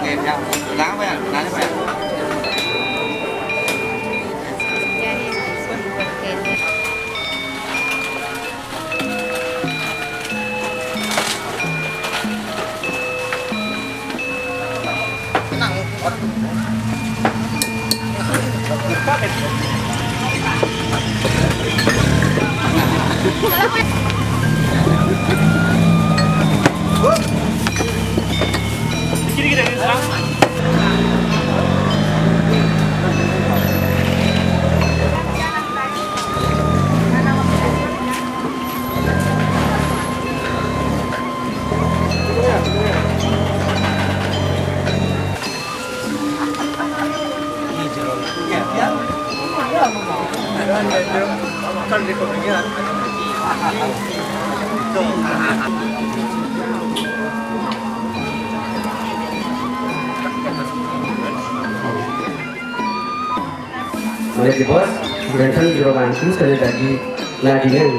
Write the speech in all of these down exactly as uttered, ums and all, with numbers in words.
Yang, yang apa ya? Nanya apa ya? Oleh di bos, berantem di romantis, kalau lagi ladingan,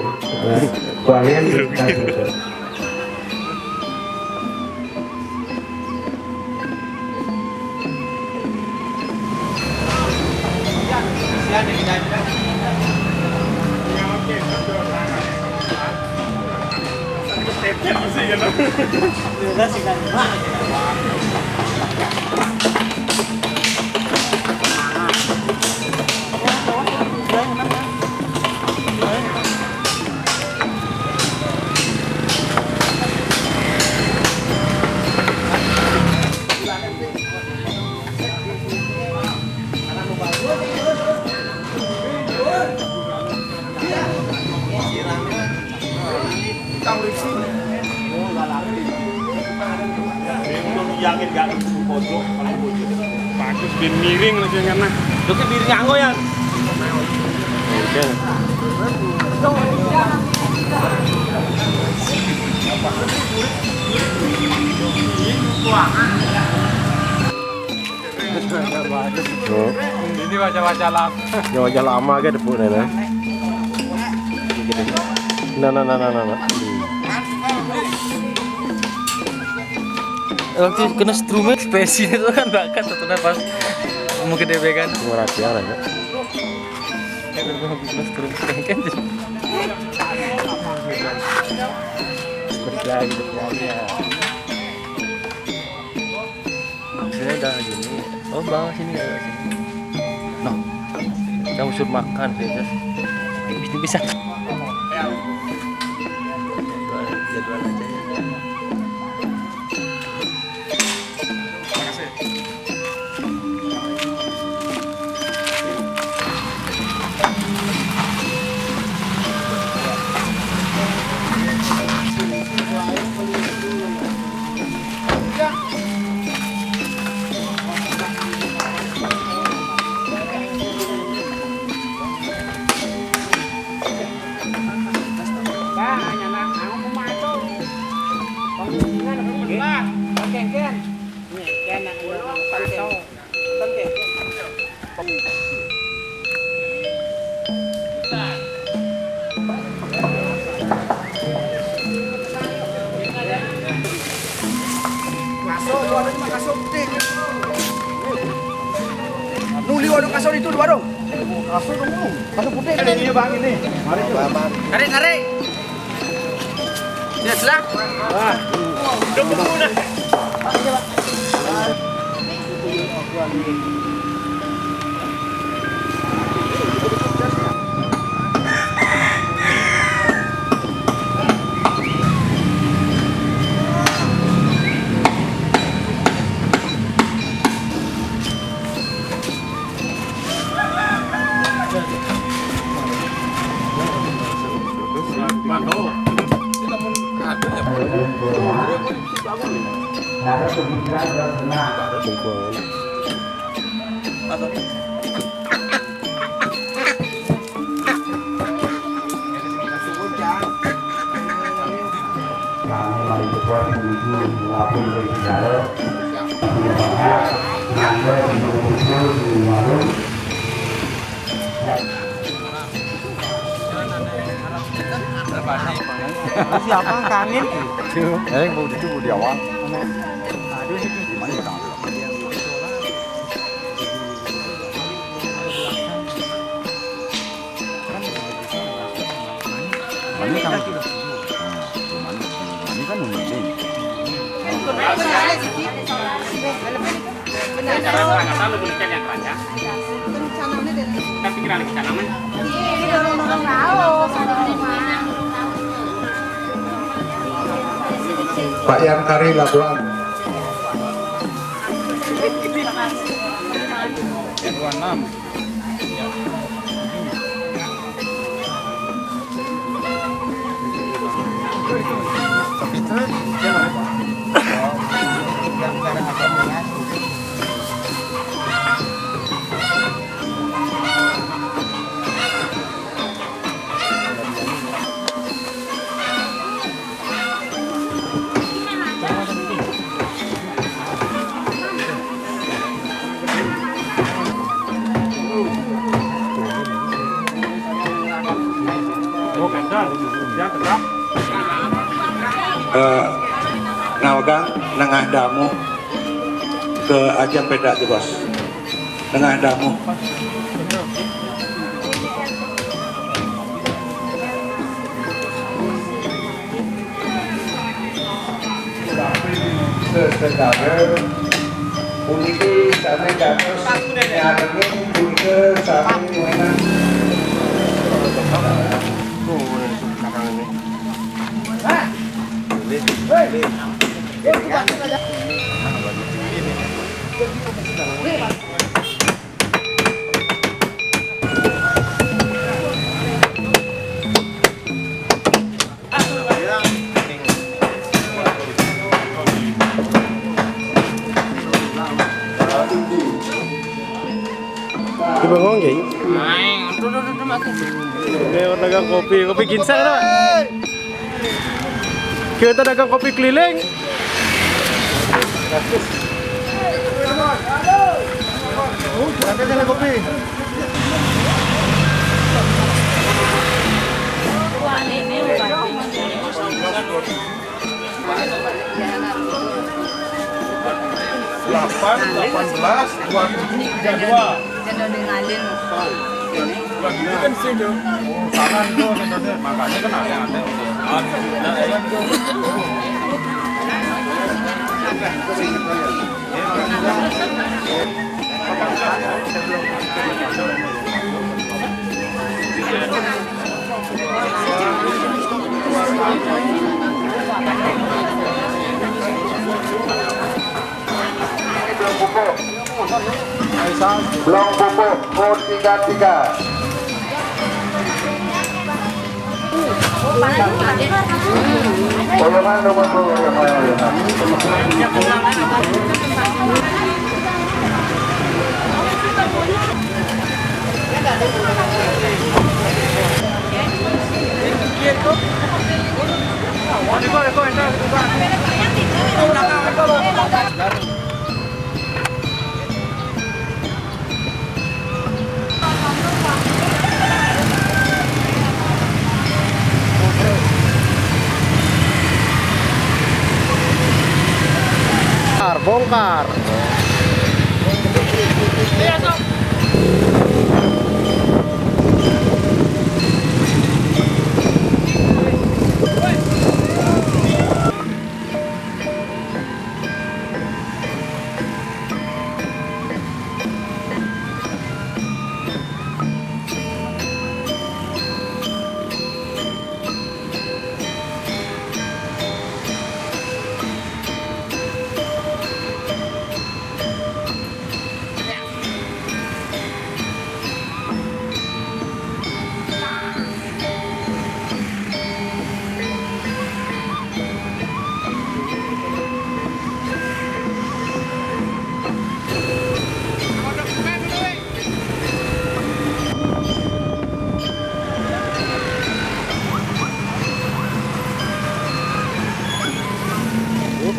eh, kuangan di kasur. Bagus, biar miring lagi yang kena. Lu ke diri nganggo ya? Oke. Tuh. Ini wajah-wajah lama. Ya, wajah lama aja depuk nih, nah. Nah, nah, nah, nah, nah, nah. Waktu kena strumen spesi itu kan bakat satunya pas mau gede began. Ngerti ya, ya. Kena strumen kan. Seperti lagi gitu ya. Maksudnya udah gini. Oh, bawah sini ya, bawah sini. Nah, kita usut makan, ya, Jas. Ini bisa. Jadwal, jadwal aja ya. Masuk, dua orang masuk, deh. Nuli warung kasur itu, dua orang. Kasur dong, kasur putih. Ini dia, Bang, ini. Mari, Bang. Tarik, tarik. Ya, silang. Wah. Udah, udah, udah. Kami mari berbuat menuju Labuan Bajo. Siapa kangin? Eh, mau itu di awal. Aduh, itu gimana ya? Kata lu beli yang kerja. Tapi kira lagi tanaman. Iya, dorong-dorong raos. Pak Yan Kari Labuan. Dua enam. Eh, nawegang nengah damuh ke ajeng pédak jebos. Nengah damuh. Sesekali puniki sami dados nyarengin punika sami wenang. Di bengong, geng. Main. Tuh, tuh, tuh, tuh, masuk. Ini dagang kopi, kopi ginseng ada, Pak? Kita dagang kopi keliling. Delapan, delapan belas, dua tujuh, tiga dua. Kan udah ngalin. Wah, gitu kan sih, Jung. Oh, salah tuh, makanya kan ada, ada. Belum pupuk. Belum pupuk. Mun tiga tiga. Oyongan nomor dua, oyongan, oyongan. Bongkar, bongkar.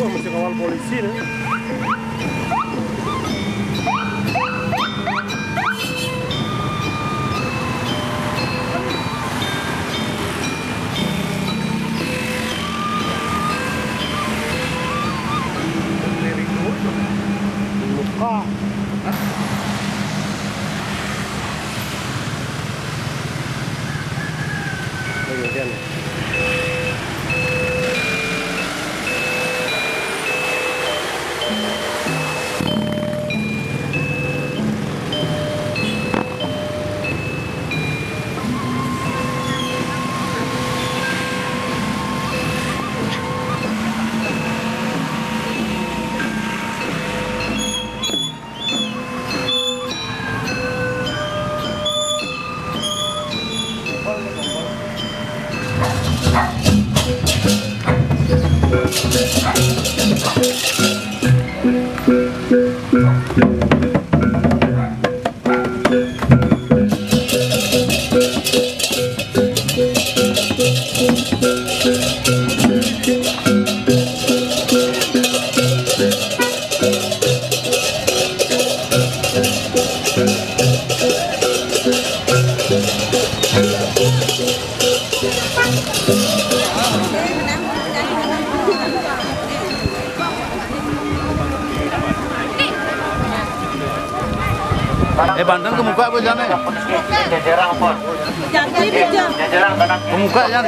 Wah, mesti kawal polisi nih. Muka. Eh, Banten kemuka apa jane? Kemuka ya.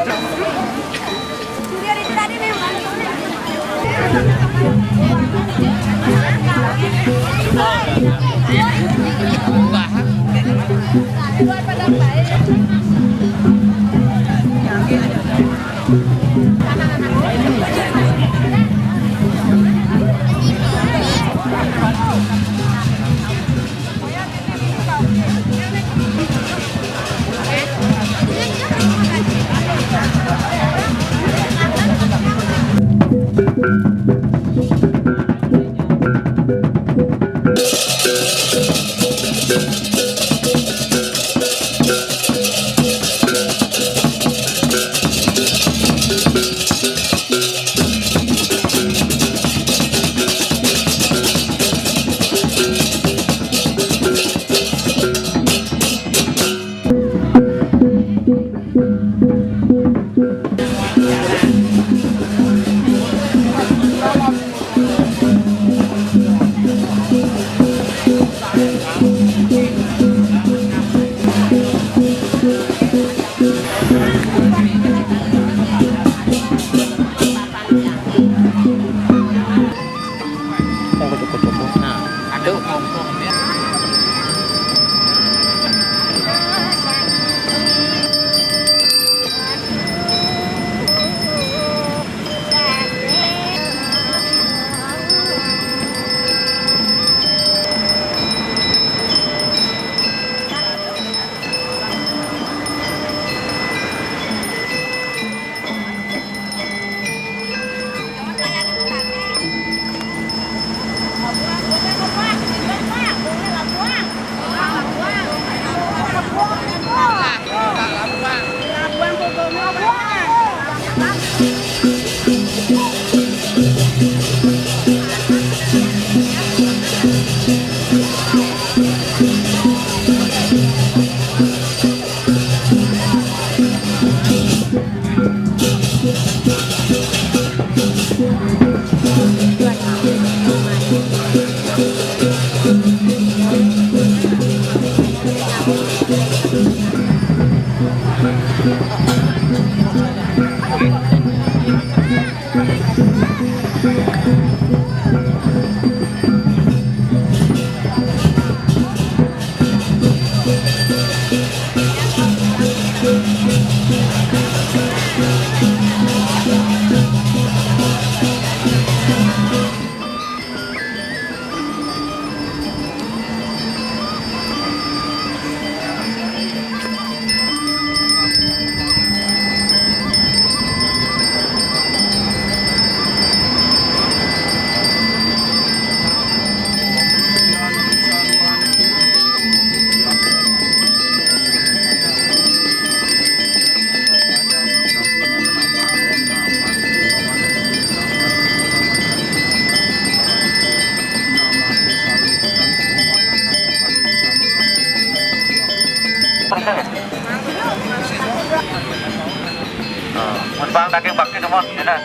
Mun bang daging bakti demen, ya.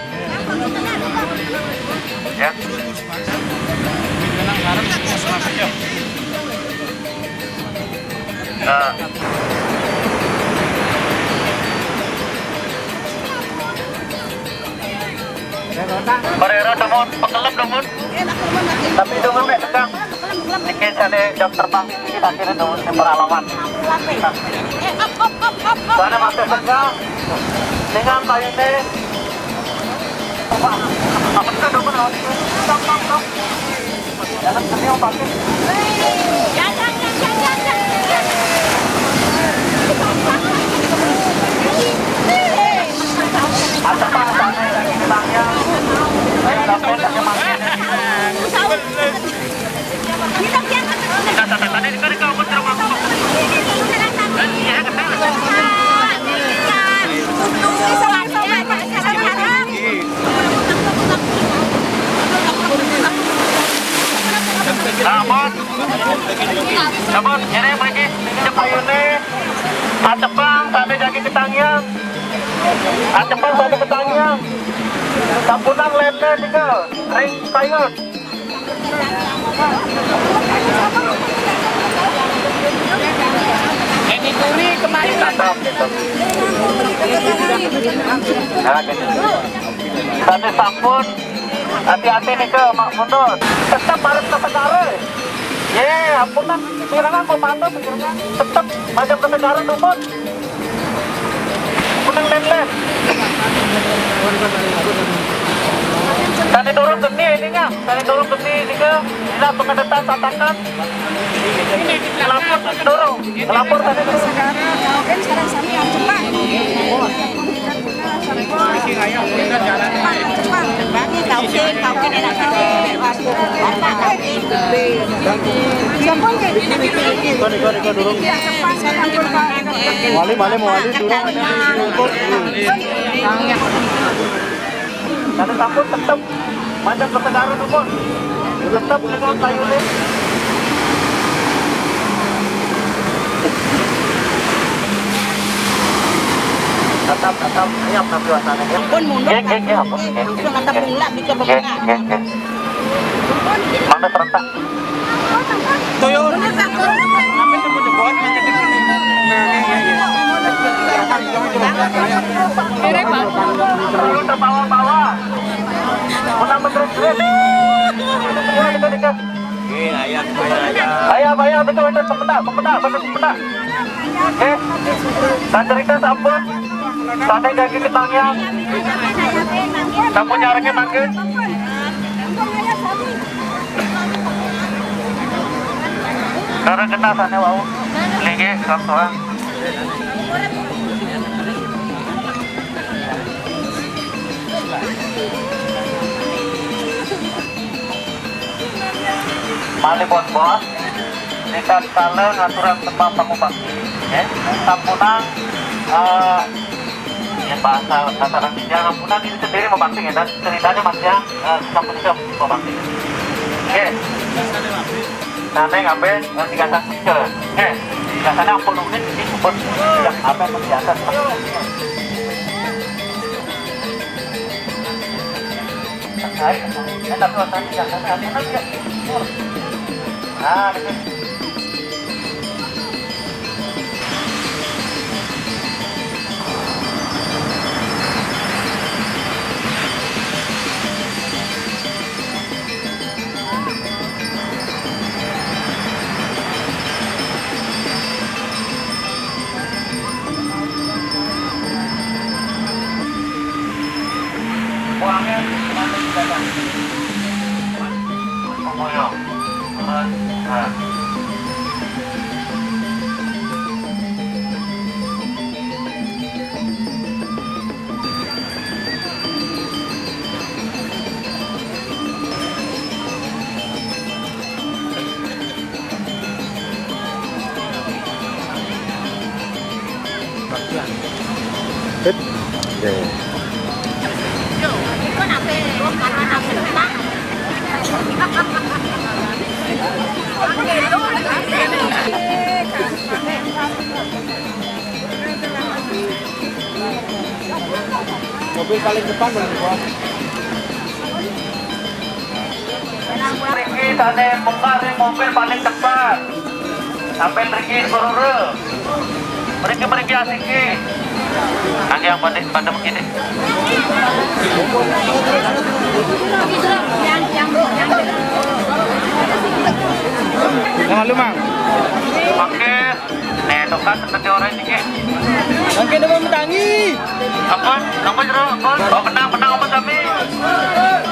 Ya. Nah. Barera demen, pekelep demen. Tapi demen mek tegang. Bikin sana jam terbang tinggi, akhirnya demen di peralaman. Sana masih tegang. Dengan kayu teh. Apa tuh demen? Stop, stop, stop. Nah, Bos. Nah, Bos, ini bagi Jepayune. Acepang, sampai jagi ketangiang. Acepang, sampai ketangiang. Sampunang lele tiga. Ring sayur. Nah, gitu. Tadi sampun, hati-hati nih ke Mak Mundur. Tetap harus ke Segara. Ye, ampun lah. Pikiran mau mantap, pikiran. Tetap macam ke Segara, dumun. Menang lem-lem. Tadi dorong geni ininya, tadi dorong geni juga. Bila pengedetan tatakan. Melapor tadi dorong, melapor tadi dorong. Sekarang, kau kan sekarang sami yang cepat. Cepat, cepat. Bagi kau kan, kau kan enak kan. Waduh, apa kau kan? Siapa kan? Ikut, ikut, ikut, dorong. Iya, cepat, cepat, cepat. Wali, wali, wali, dorong. Karena takut tetap macam ketegaran umur. Tetap dengan kayu leh. Tetap, tetap, ini apa suasananya? Ampun, mundur. Nggih, nggih, nggih, ampun. Nggih, nggih, nggih. Ampun, tetap mulak, bisa. Nggih, nggih, nggih. Mana serentak? Tuyul. Sampai jemput-jemput, makin dekat nih. Nah, iya, iya, iya. Silakan, coba, coba. Ayo. Ayo, terbawa-bawa. Menang menjerit-jerit. Iya, dekat, dekat. Iya, iya, iya, iya. Ayo, ayo, betul, betul. Pembenak, pembenak, betul, pembenak. Oke. Tak cerita sampun. Sampai jagi ketangiang. Sampun nyarengin mangkin. Karena kena sana wau. Linggih, kang soang. Malih bos-bos, nika kala ngaturang sembah pangubakti, ya. Sampunang, eh, ya, bahasa, bahasa Indonesia, sampunang ini sendiri membakti, ya, dan ceritanya Mas Yang, eh, sampunang membakti. Oke. Nah, neng apa, eh, tiga satu tiga. Oke. Tiga sana ampun, mungkin ini support yang apa yang biasa. Nah, ini tapi waktu tiga sana ampun aja. Ah, ini. Buangnya di mana kita kan? Pokoknya. Nah. Sip. Oke. Mobil paling depan, Bang, gua. Riki tane bongkar ring mobil paling depan. Sampai riki surure. Mriki, mriki asiki. Angge yang pada, pada begini. Yang malu, Mang. Oke. Nih, tuh kan, seperti orang ini, Ki. Oke, udah mau mentangi. Apa? Apa, Jero? Apa? Oh, menang, menang, apa, Sami?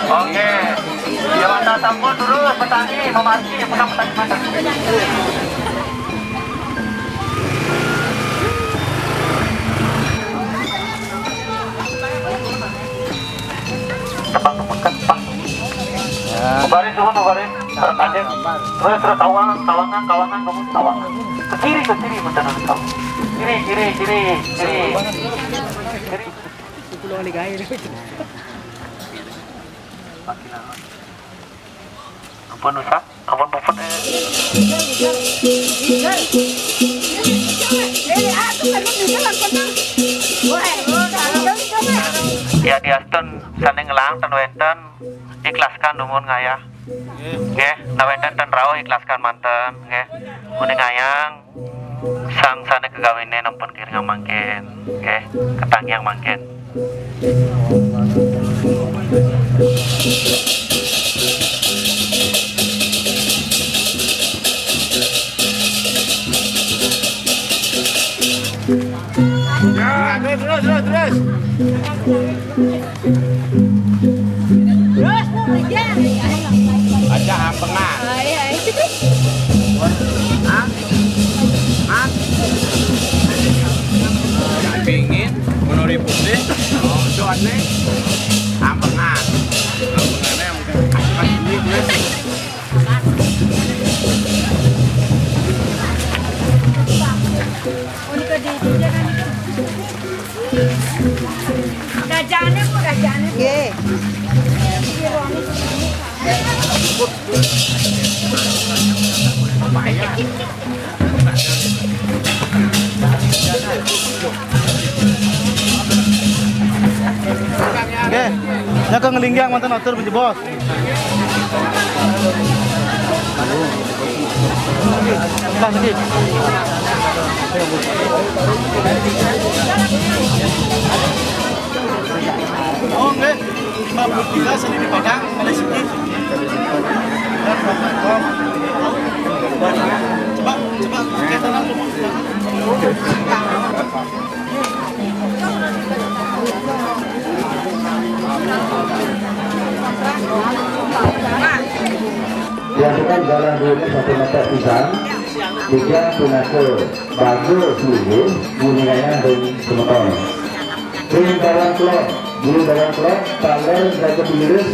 Oke. Ya, mata sampun terus, petani, memarki, menang, petani, menang. Tebang, tebang, tebang. Ya. Baris, turun, baris. Terus aja. Terus, terus, kawangan, kawangan, kawangan, kamu kawangan. Ke kiri, ke kiri, betul, kamu. Kiri, kiri, kiri, kiri. Kiri. Sepuluh kali gaya. Ampun, Ustaz. Ampun puput, eh. Ya, diastun sané ngelang ten wénten, ikhlaskan dumun ngayah. Nggih, nah wénten ten rauh ikhlaskan manten, nggih. Muni ngayang sang sané kagawiné nempun kiringang mangkin, nggih, katangiang mangkin. Ya, terus, terus, terus, terus. Terus, Bu, ya. Aja ampengan. Hai, hai. Hah? Hah? Pingin, menurut putih, oh, cuan nih. Ampengan. Ampengannya mungkin. Gajahnya apa gajahnya? Nggih. Nggih. Nya ka ngelinggang manten atur, Bu Bos. Tah, niki. Oh, nggih. Lima puluh tiga sini di Padang, Malaysia. Coba, coba, pakai tangan dulu. Dilakukan dalam dua satu meter pisang, tiga pinaka bagus minggu, guningaya ring semeton. Ring dalam kelod, ring dalam kelod, taler jaga biris,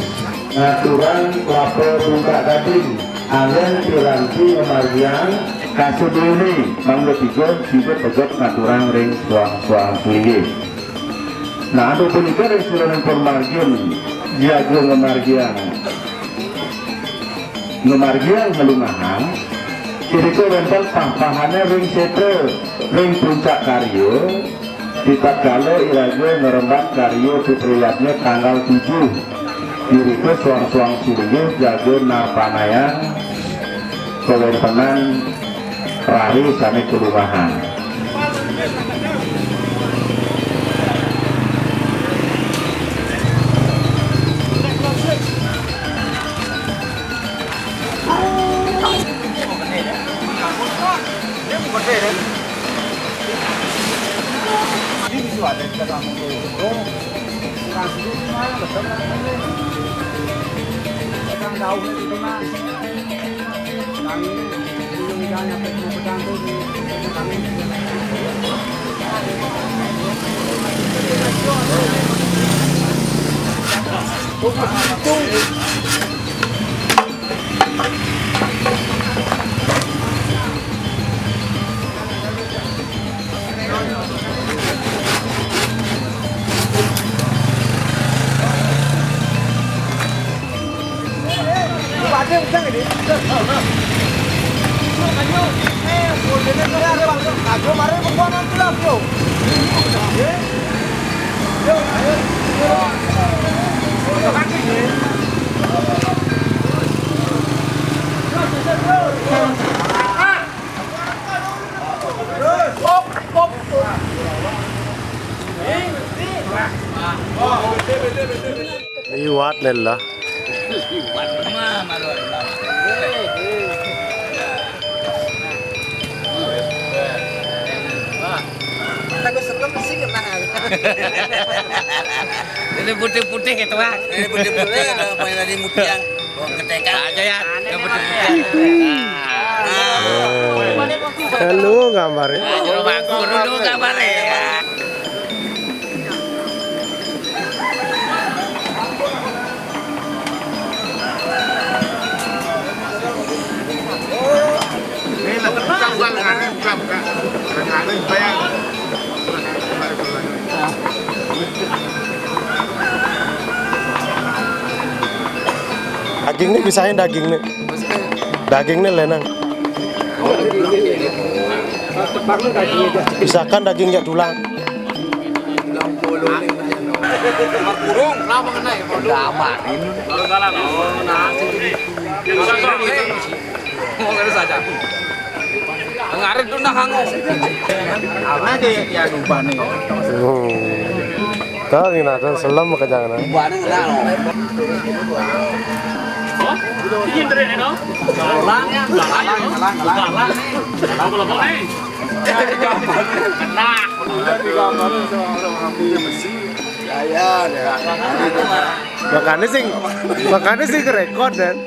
ngaturang kelapa bungkak gading, angen piranti ngamargiang, kaseduhné mangga tiga, tiga tegep ngaturang ring suang-suang linggih. Nah, anu punika ring saluiring pamargin jaga ngamargiang, ngamargiang nglungahang, irika wénten pah-pahané ring sétra, ring puncak karya, ritatkala iraga ngrembat karya pipriyatna tanggal tujuh, irika suang-suang linggih jaga narpanayang kawéntenan rare sané kalungahang. Liwat lelah. Takut serem sih, kenal. Ini putih-putih gitu, Bang. Ini putih-putih, ada apa yang tadi mutiang? Wong ketekan. Aja ya, yang putih-putih. Nah. Halo, gambarnya. Nah, jero bangku dulu gambarnya. Dagingnya bisain dagingnya. Daging nih lenang. Misalkan daging jak tulang. Kurung, kenapa kena ya? Udah aman. Kalau salah, oh, nasi. Yang salah, eh. Mau ngerti saja. Ngarit tuh nah, kanggo. Karena dia ya lupa nih. Hmm. Kau ini ada selam ke jangan. Lupa nih, kenal. Ini bener nih, no? Galang, galang, galang, galang. Galang, galang, eh. Nah. Udah digambarin sama orang-orang punya mesin. Ya, ya, ya. Makanya sih, makanya sih kerekod dan.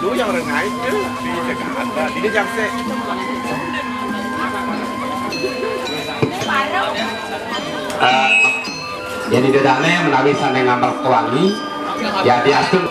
Lu yang orang naik ya, di Jakarta, di Jakarta. Eh, jadi dedane menawi sane ngamel kewangi, ya diastun.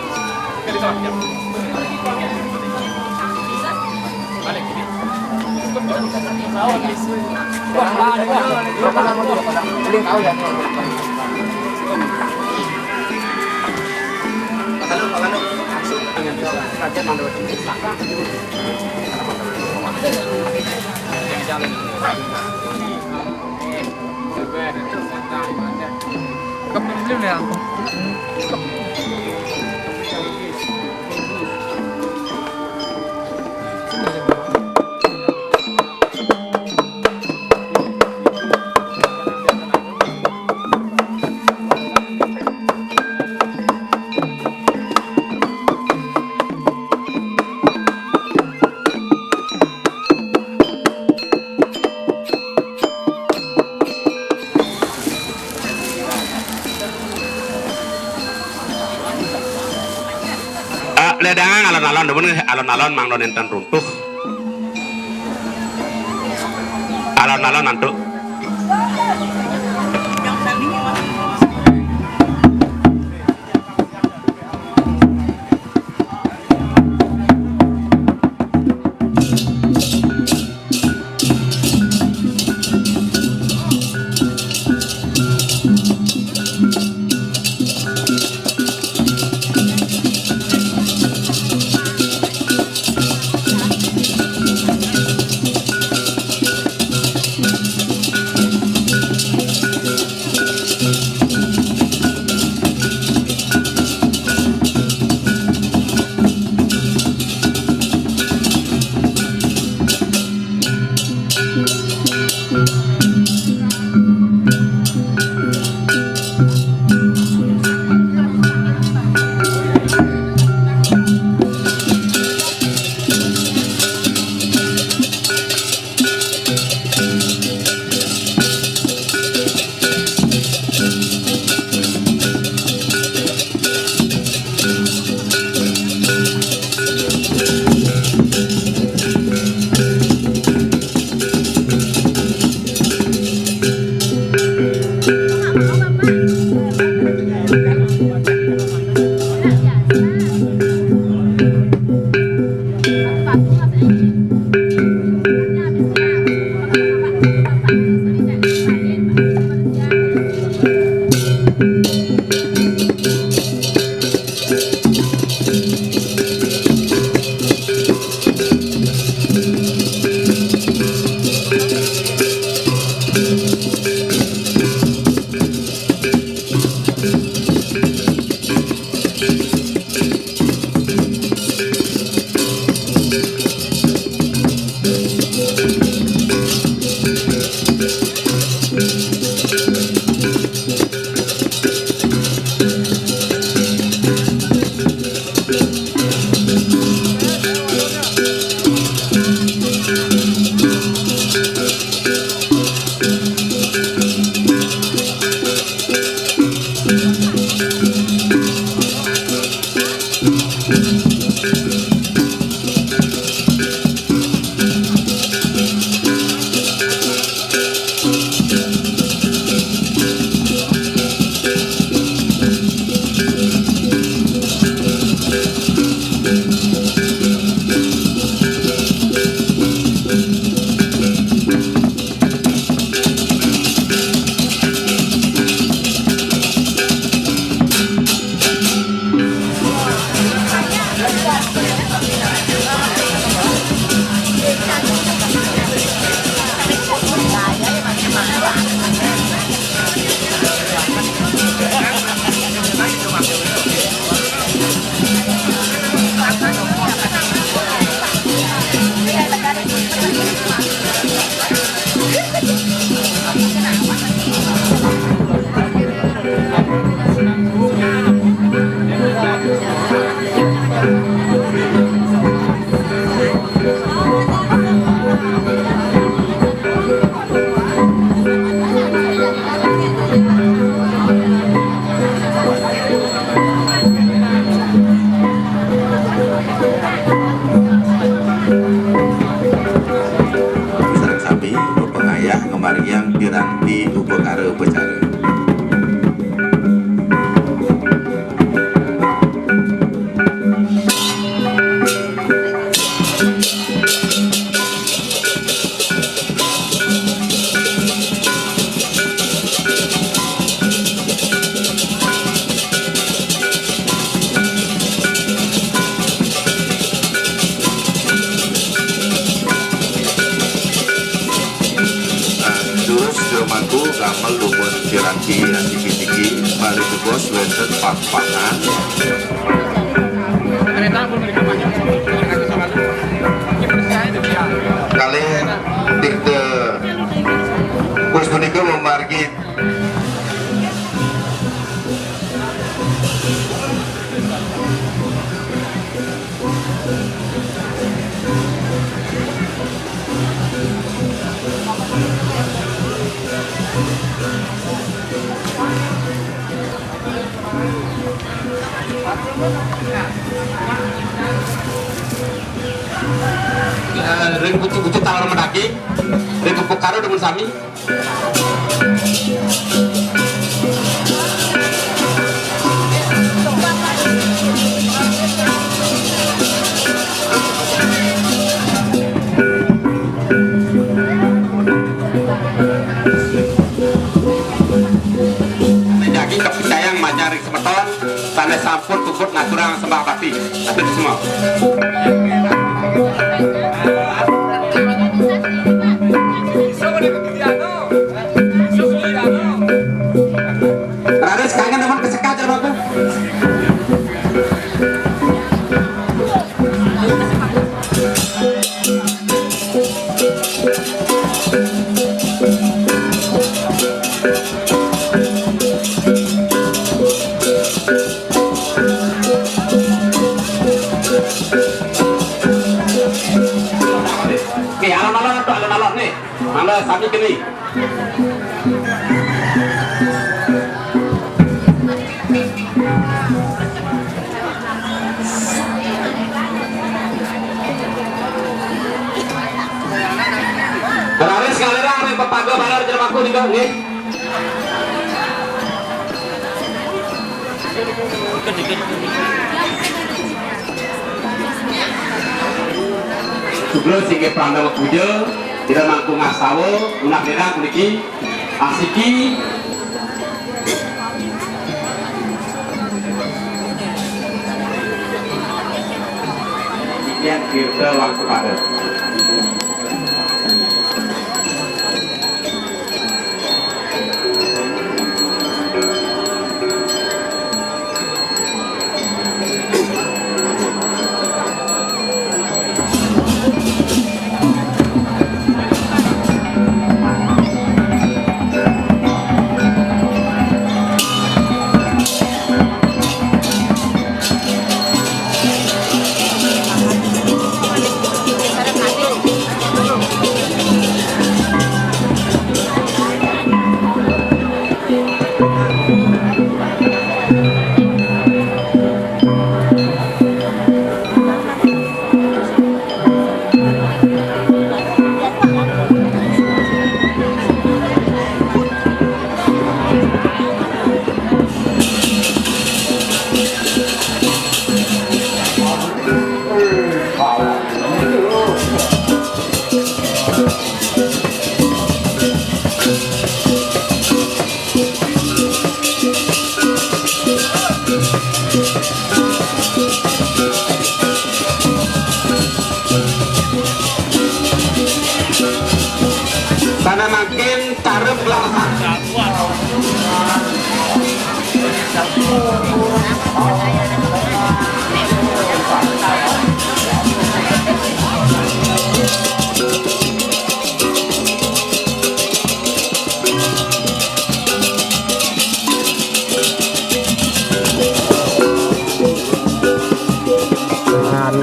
Eh, ledangan alon-alon, demen nggih alon-alon mangdo nenten runtuh. Alon-alon antuk. Sareng sami pepangayah ngamargiang piranti upakara upacara. Nah, terus jero mangku gamel dumun piranti asiki-siki, malih tebos wénten pangpangan. Kalih tirta wus punika mamargi. Eh, ring bucu-bucu taler medaging, ring kepukara demen sami. Daging kapercayaan majar semeton, sané sampun puput ngaturang sembah bakti. Atur semua. Raris kangen teman kesekak, Bapak. Oke, alon-alon tuh, alon-alon nih. Mangga sami keni. Raris kalirang ring pepaga balar jero mangku nika nggih. Jeblos inggih pranda puja, ida mangku ngastawa, unak ida puniki, asiki. Sekian tirta waktu pada.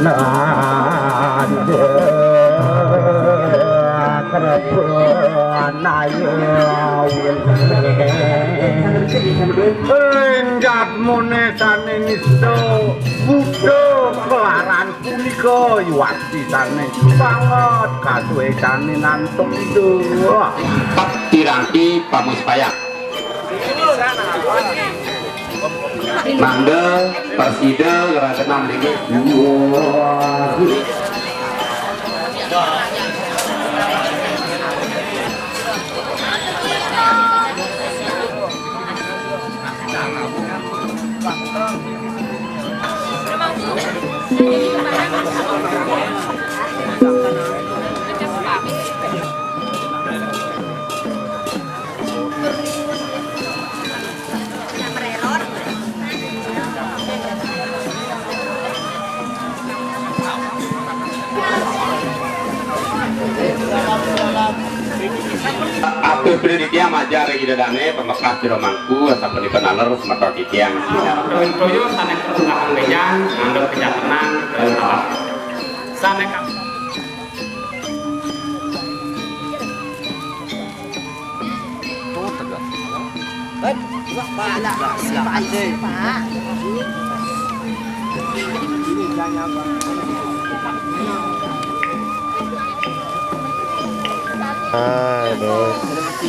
Nanda Krebanayu. Ringgat mune sane nista Buddha kelaran punika yuwasti sane banget kasuwekane nantuk ida. Piranti pamuspayang. Mangda prasida ngrantenang mriki. Atur beli niki majar ring Ida Dane, pamekas jero mangku, asapunika naler semeton titiang. Toyo sane katengahan benjang, ngandhut kejantenan, daun alas. Sane ka- Aduh.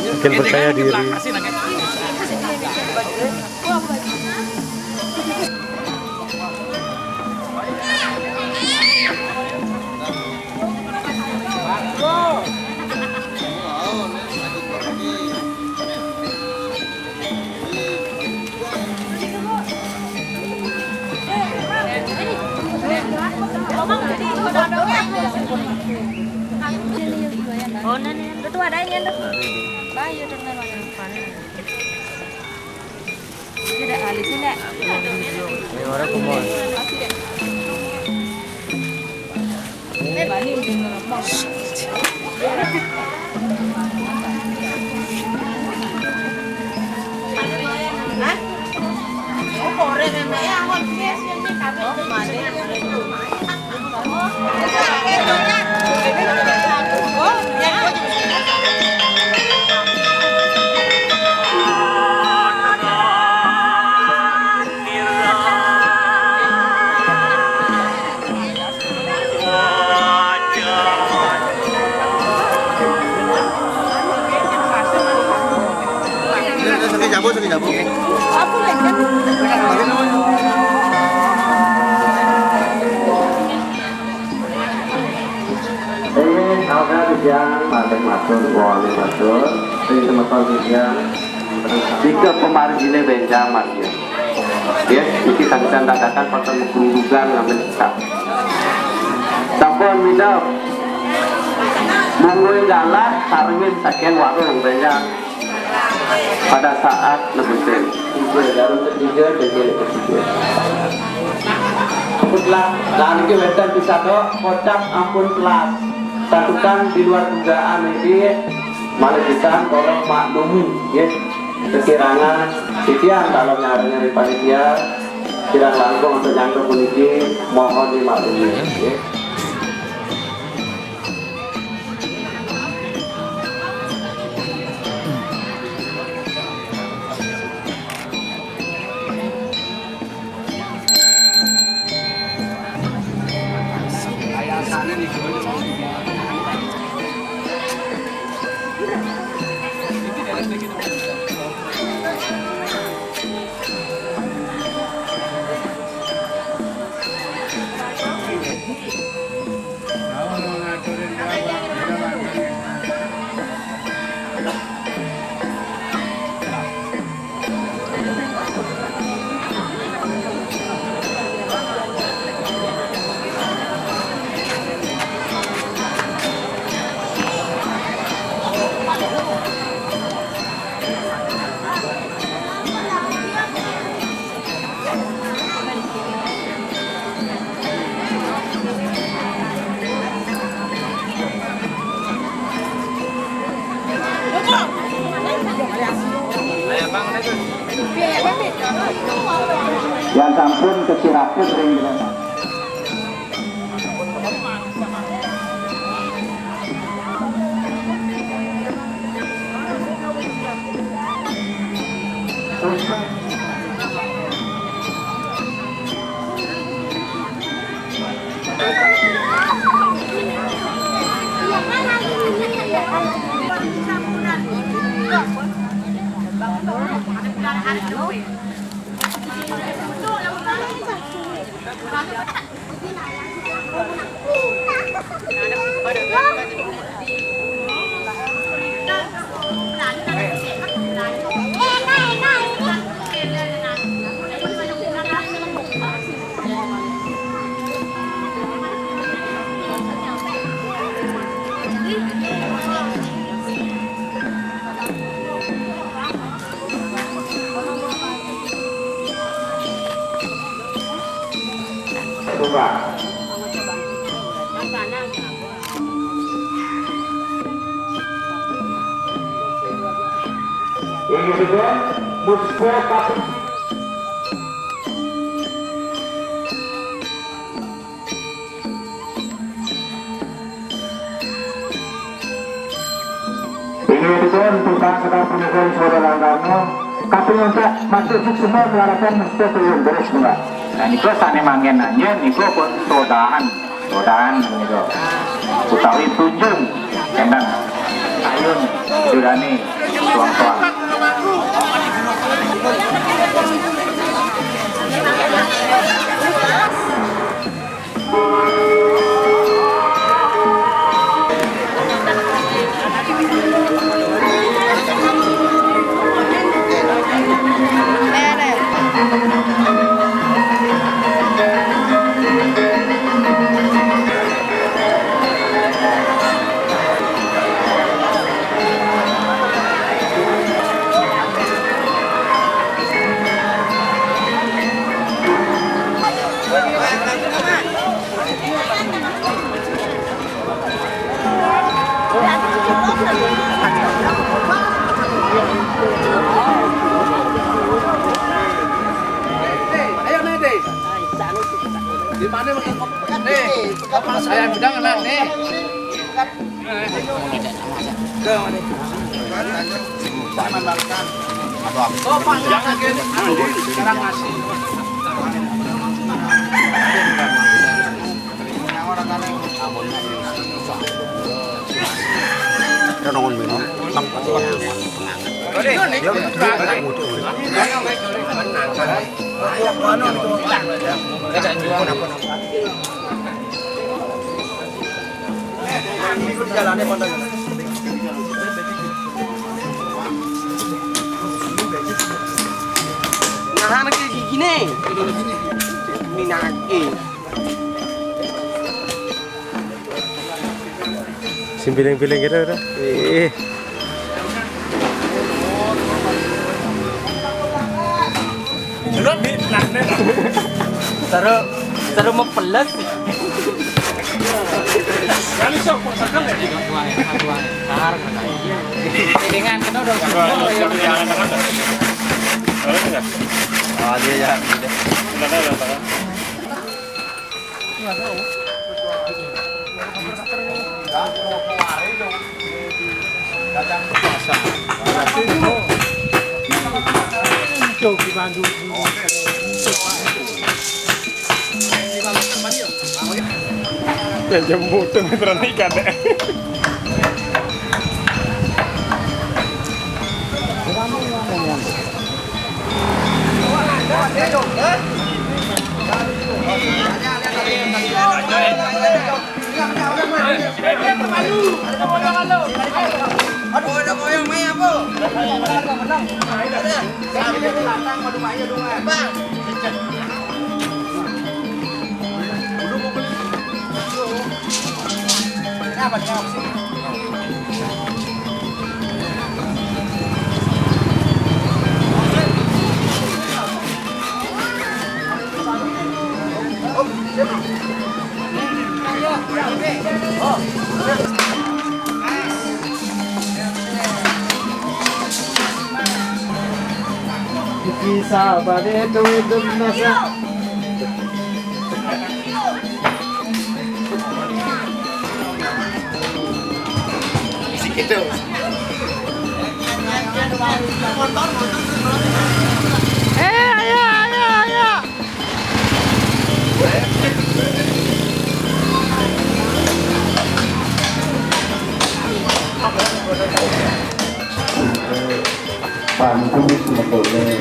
Makin percaya diri. Oh, nah, nah, nah, tuh ada yang nyentuh. Bayu, dengar mana? Ini ora kumon. Sakit jabu, sakit jabu. Inggih, saudara titiang, malih matur, wali matur, ring semeton titiang, nika pamargine benjang, Mas, ya. Nggih, niki sakitan dadakan, paton magrunggugan ngambil sikap. Sampun minum. Monggo galah, sarengin saking warung benjang. Pada saat nebusin. Tiga, garung ketiga, dengkul ketiga. Ampun telas. Nah, niki wénten pisato, kocap ampun telas. Santukan di luar dugaan niki, malih pisan para maklumi, nggih. Kekirangan titiang kalau nyarengin panitia, kirang langkung untuk nyanggup puniki, mohon dimaklumi, nggih. Buka. Inggih punika, Muspa Kaping. Inggih punika, tukang kedap punika, Saudara Langkano. Kaping untat, matur suksma, melarepan Muspa Triyun. Terus, Mbak. Nah, nika sane manggen anjen, nika pun sodahan. Sodahan nika. Utawi tunjung. Kendang. Ayun. Durani. Tuang-tuang. Ayo, Nete. Di mana, Mas? Nih, saya bilang enak, nih. Ke mana? Jangan lagi. Sekarang masih. Ada nongon minum. Tem-, Nahan ke gigi nih. Ini nahan, eh. Simpiling-piling gitu, udah. Eh. Jeruk di, nah, nih. Seru, seru mepeles. Kali sok, kok sekel ya? Dengan kena dong. Oh, iya, iya. Udah, udah, udah. Ya, jam foto meteran ikan deh. Iki sabane duwe nasa. Gitu. Eh, ayo, ayo, ayo. Kami sebetulnya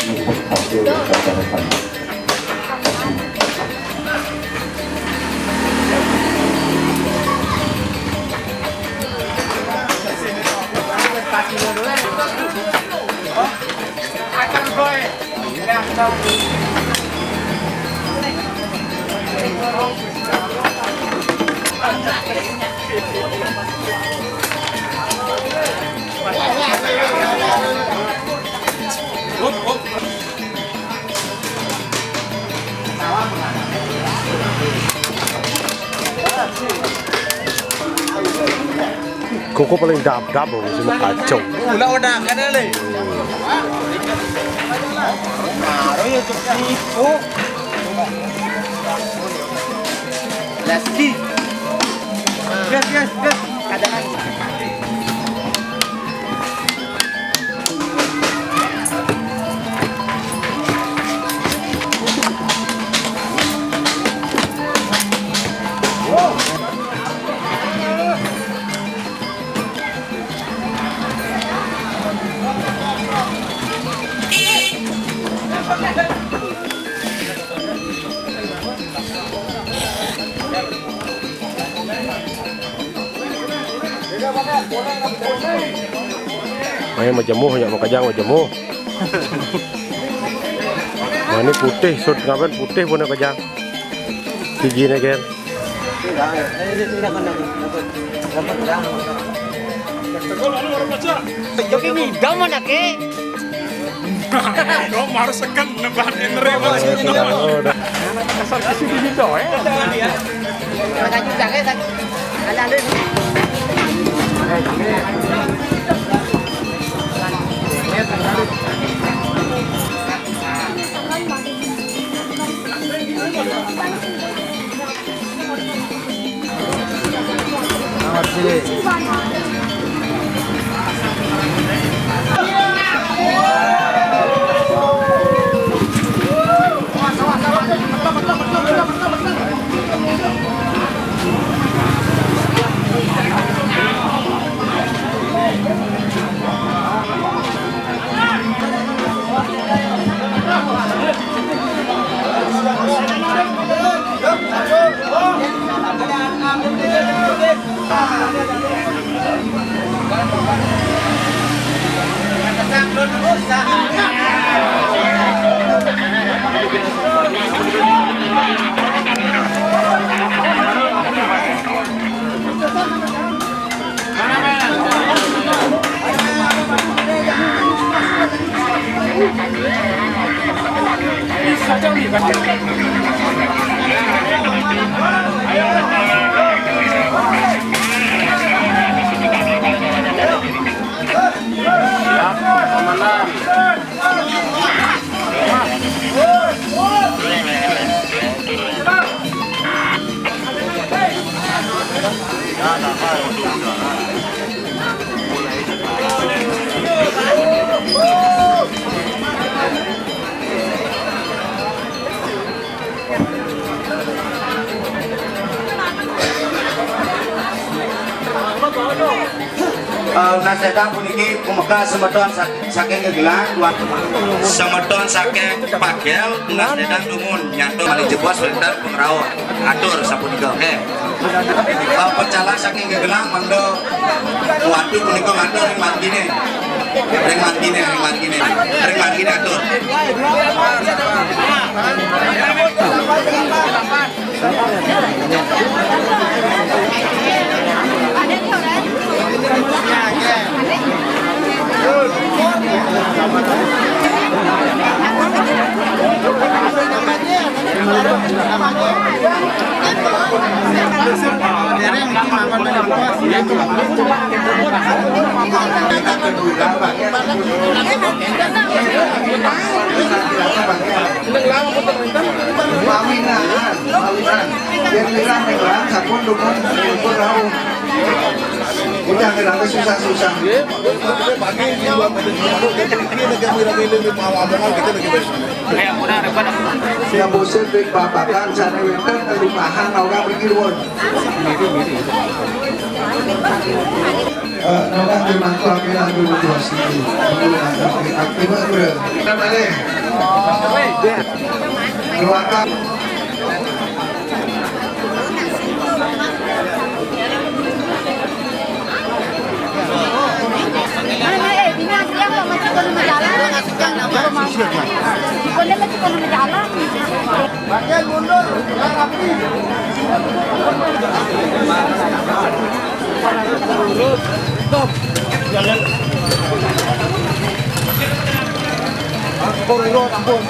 nyebut hasil daripada sana. Koko paling dap-dap loh, sini kacau. Ulah udah kan le. Baru ya cukup. Lagi. Gas, gas, gas. Ada lagi. Main majamuh, ya, makajang majamuh. Nah, ini putih, sud ngapain putih punya kajang. Gigi neger. Tapi ngidam mana ke? Kok harus sekan nebak Henry, Mas? Dasar ke sini gitu, eh. Ada, ada. Eh, Nas Dedang puniki pumeka semeton sa-, saking Gegelang, semeton saking Pagel, Nas Dedang dumun nyanto malih jebos wénten pangrauh. Atur sapunika, nggih. Eh, pecalang saking Gegelang mangda watu punika matur ring margine. Ring margine, ring margine. Ring margine atur. Mawinan, mawinan. Yen mirah ning sampun dumun, sampun rauh. Udah, kita susah-susah. Nggih, pagi di luar negeri, kita lagi besok. Ya, bosen di babakan, sana wénten kelurahan, orang pergi luar. Eh, orang di mangkok, kita ambil dua sini. Kita balik. Keluarkan. Bagian mundur, yang rapi. Stop. Jalan. Ampun, ampun.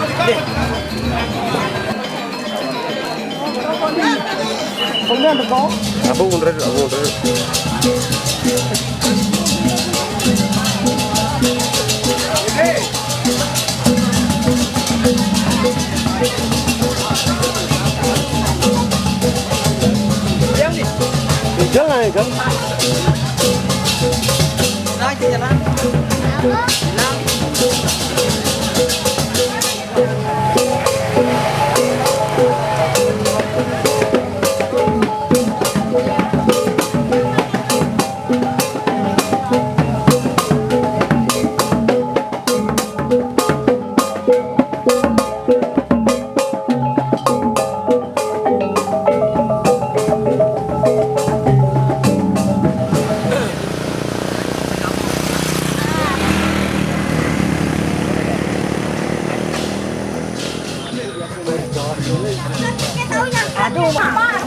Ampun, mundur, ampun, mundur. Jalan, kan? Aduh, Mak.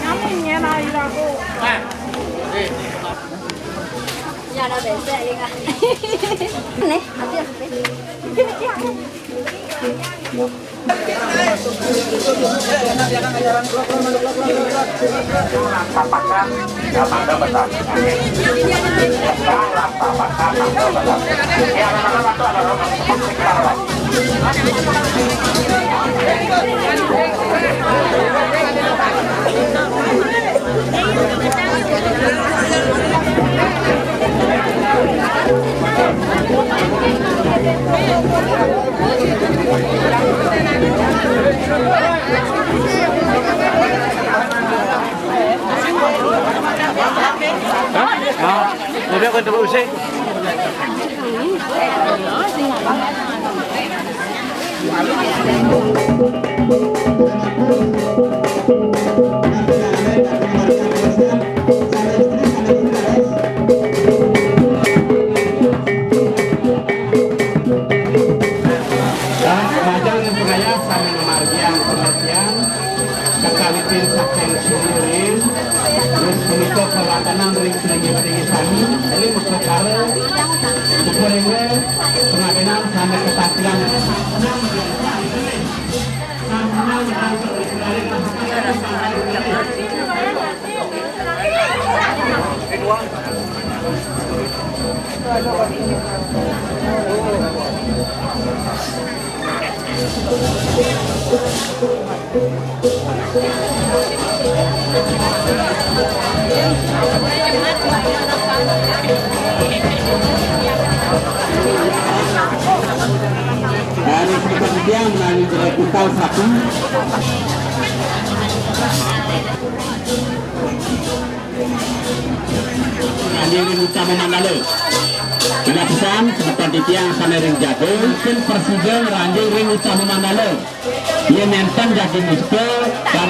Nyamin ya, nah, aku. Ya, ada besek, ya, Kak. Nih, habis. Hah? Nah, udah kan terus sih. Majang yang pengayah sami ngamargiang pengertian, kakalipin saking sumurin, terus punika kawontenan ring seringi-seringi sami, ring perkara Purengga, pengadilan sami kepatihan. Dari sekitar dia melalui kita satu. Ranjing ring utama mandala. Kena pesan, semeton titiang sane ring jaga, mungkin persida ranjing ring utama mandala. Yen nenten jaga muska, dan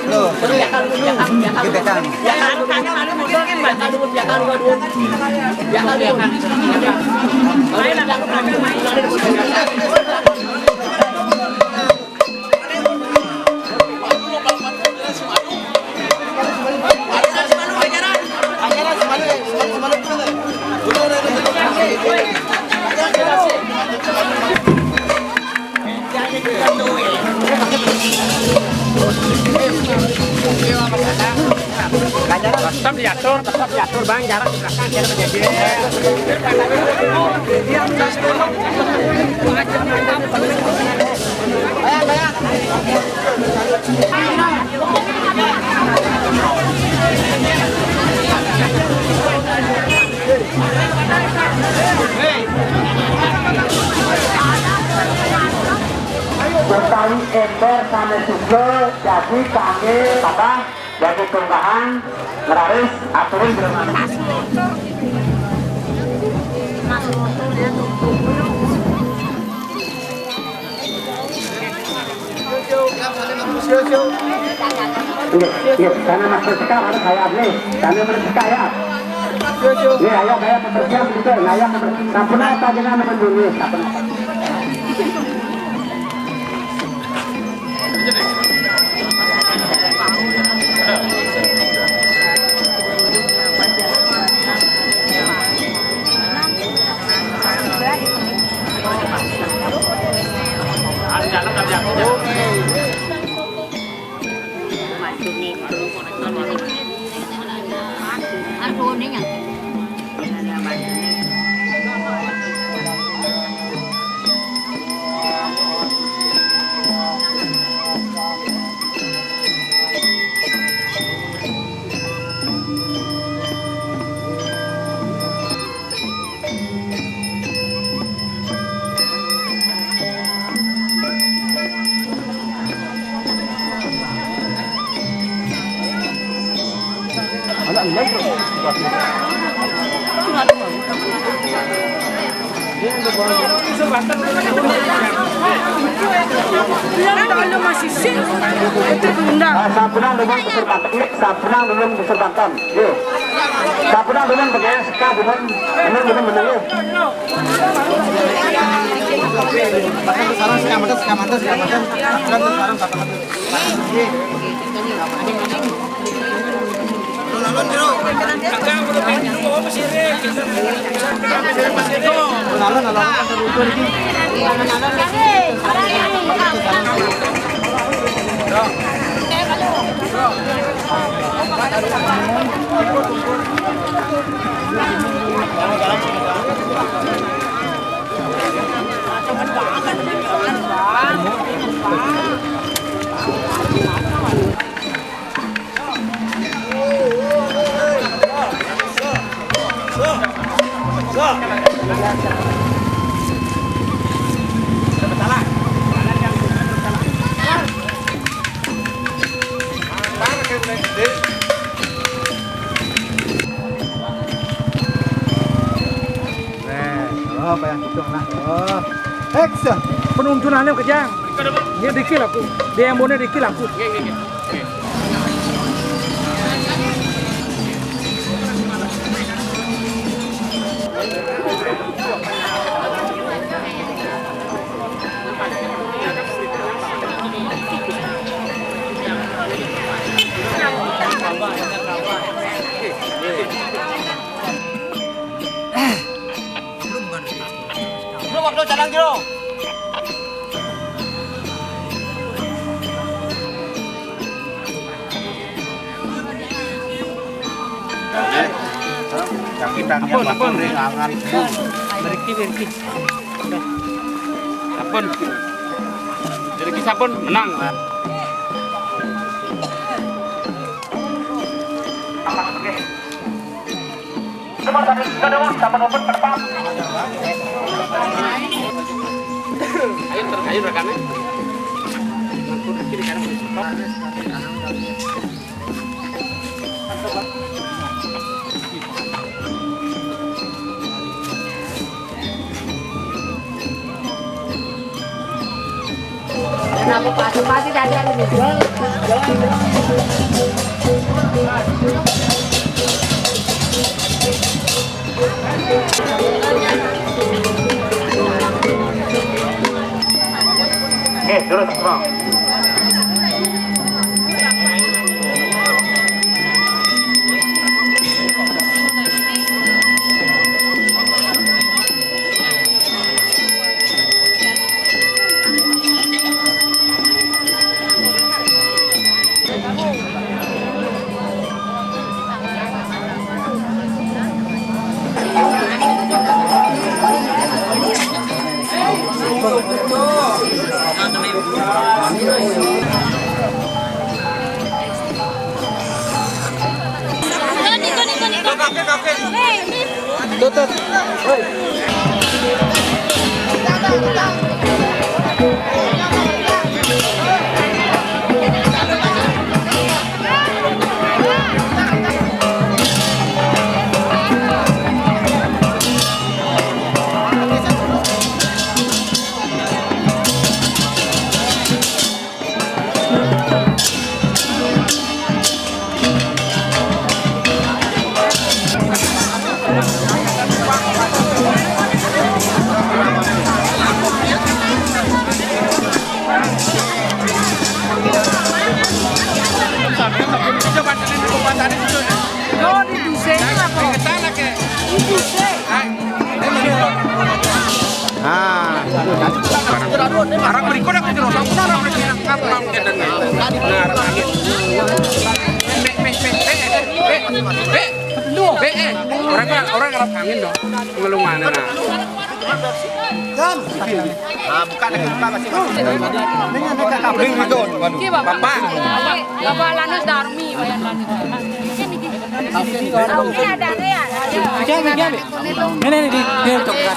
Tuh, gebetan. Tetap diatur, tetap diatur, Bang, jarak di belakang, jarak menjadi. Utawi ember sané suka dadi kanggé tambah, dadi tunggahan, ngraris, aturin jero manuk. Nggih, nggih, sana Mas Bersekar harus saya nih. Sana Bersekar ya. Nggih, ayo saya pembersihan gitu. Nah, ayo pember-, sampun apa jenengan nemen dulu, sampun apa? Nah, sampunang dulun beserbanten, sampunang dulun beserbanten. Nggih. Sampunang dulun begaes, ka dulun, dulun, dulun meneng, nggih. Sareng sekamanten, sekamanten, sekamanten. Sareng, sareng, sekamanten. Nah, oh, apa yang gitu, nah. Oh. Eks, penuntunannya kejang. Ini dikit aku. Dia yang bonek dikit aku. Lu waktu cadang, Jero. Ampun, ampun. Beriki, beriki. Ampun. Beriki sampun menang. Ayo, ter-, ayo, rekannya. Kenapa pasti, pasti tadi ada di jual? Oke, terus, Bang. Tuh, tuh. Woi. Ah, arah berikut aku terus. Aku arah berikut. Nah, arah berikut. Be, be, be, be, be, be, eh, orang, orang arah angin dong. Ngelung mana, nah. Ah, buka lagi, buka masih, masih. Bapak. Bapak Lanus Darmi, Wayan Lanus. Ini ada, ada ya? Ini, ini, ini, ini, untuk. Ini,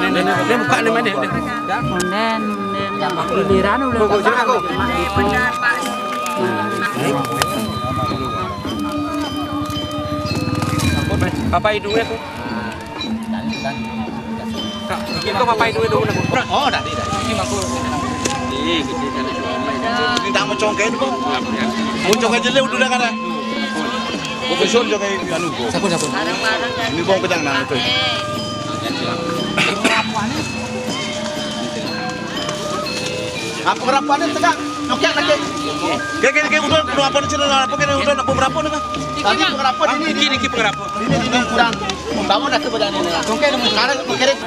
ini, ini, buka nih, mana? Konden. Giliran udah. Pokoknya aku. Apa hidungnya tuh? Kak, itu apa hidungnya dulu? Oh, tadi, tadi. Ini mangkuk. Ini gitu. Ini tak mau congkak itu, Bang. Mau congkak aja udah kan. Mau besok congkak anu, Bang. Siapa, siapa? Ini Bang pedang nah itu. Apa ngerapanin tengah? Nyokek lagi. Kayak, kayak, kayak udah, udah apa nih, Cina? Apa kayak udah, apa berapa nih, Kang? Tadi pengerapon ini, ini, ini pengerapon. Ini, ini kurang. Bangun aku badan ini. Nyokek, sekarang nyokek.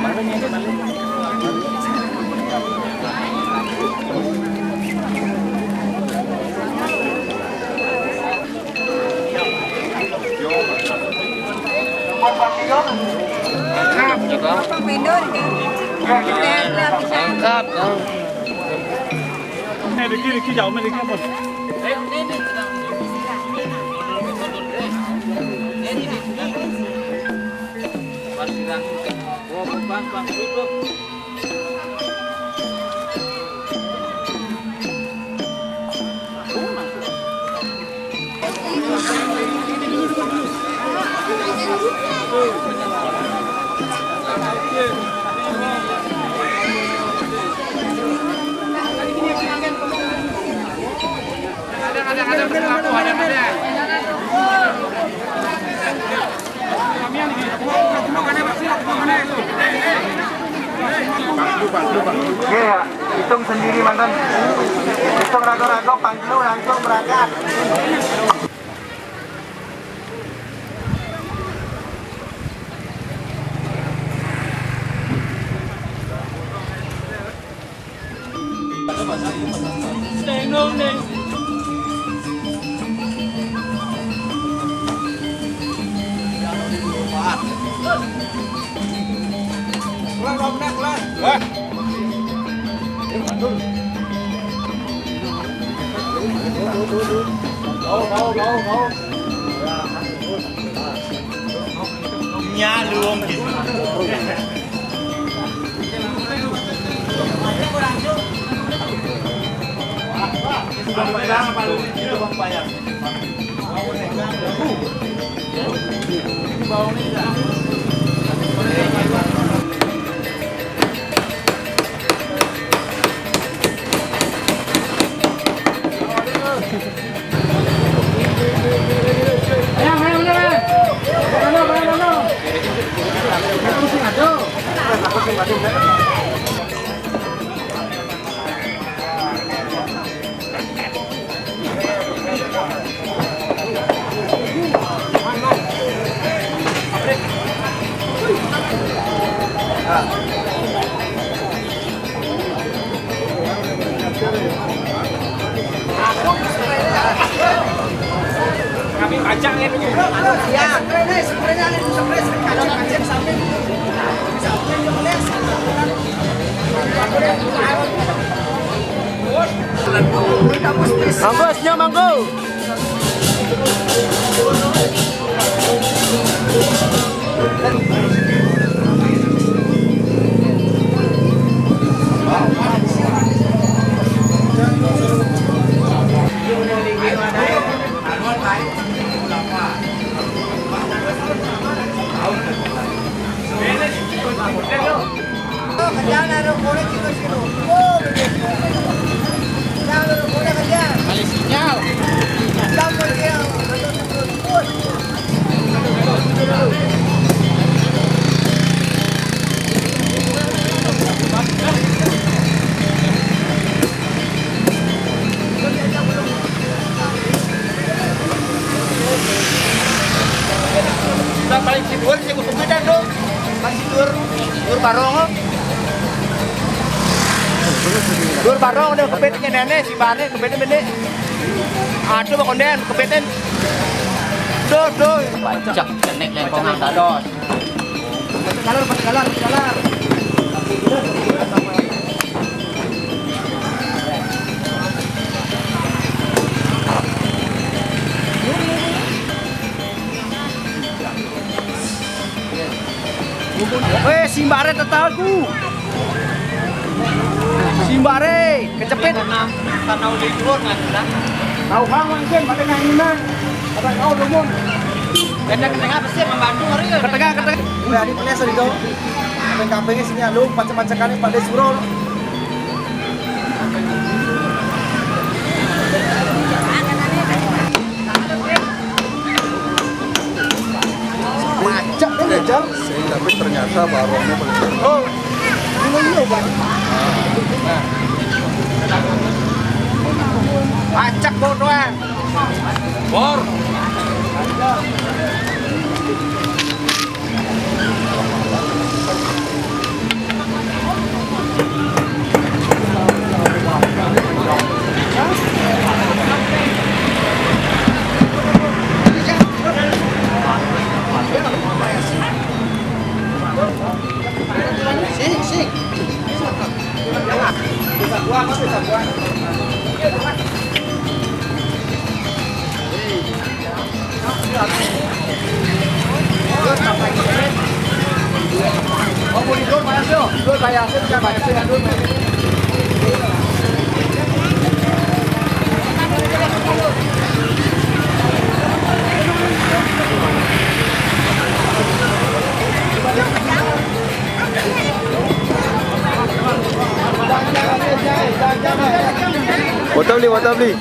Mangkok, ya. Iya, hitung sendiri, mantan. Hitung rago-rago, panggilu langsung berangkat. Nyalung gitu. Mangga, senyum, mangga. Nah, paling si dhuwur sing kudu pidan, Dok. Paling si dhuwur, dhuwur barong. Dhuwur barong, udah kepit ngene, si bane kepit ngene. Aduh, Bang Konden, kepitin. Duh, duh. Pacak, kenek lengkongan dados. Kalar, kalar, kalar. Weh, simbare tetalku. Simbare kecepit. Karena, karena udah duluan kan, udah. Tahu hang mungkin pada nang ini mah. Pada kau dulu. Beda ke tengah pasti membantu hari ya. Ke tengah, ke tengah. Udah, ini peles tadi tuh. Kaping-kapingnya sini lu, pacek-pacekannya pada surol. Macet ya, Jal? Sing, tapi ternyata barongnya paling. Oh, ini iya, Bang. Macet, bodoh, ah. Bor. Foto beli, foto beli.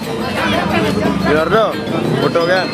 Leonardo, foto kan?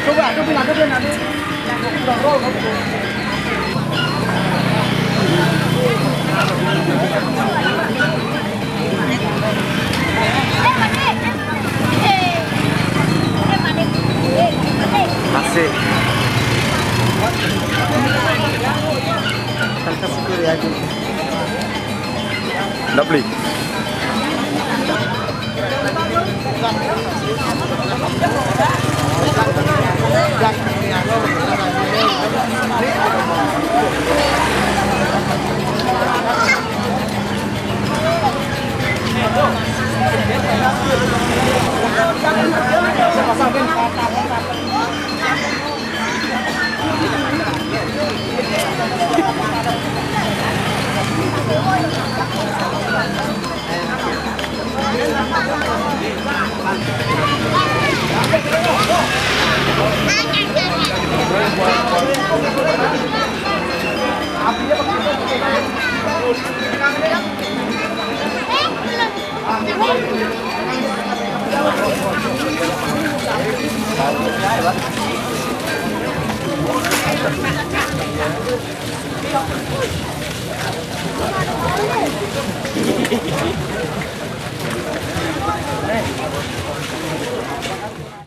Coba, coba, coba, coba. Masih. Ndak beli.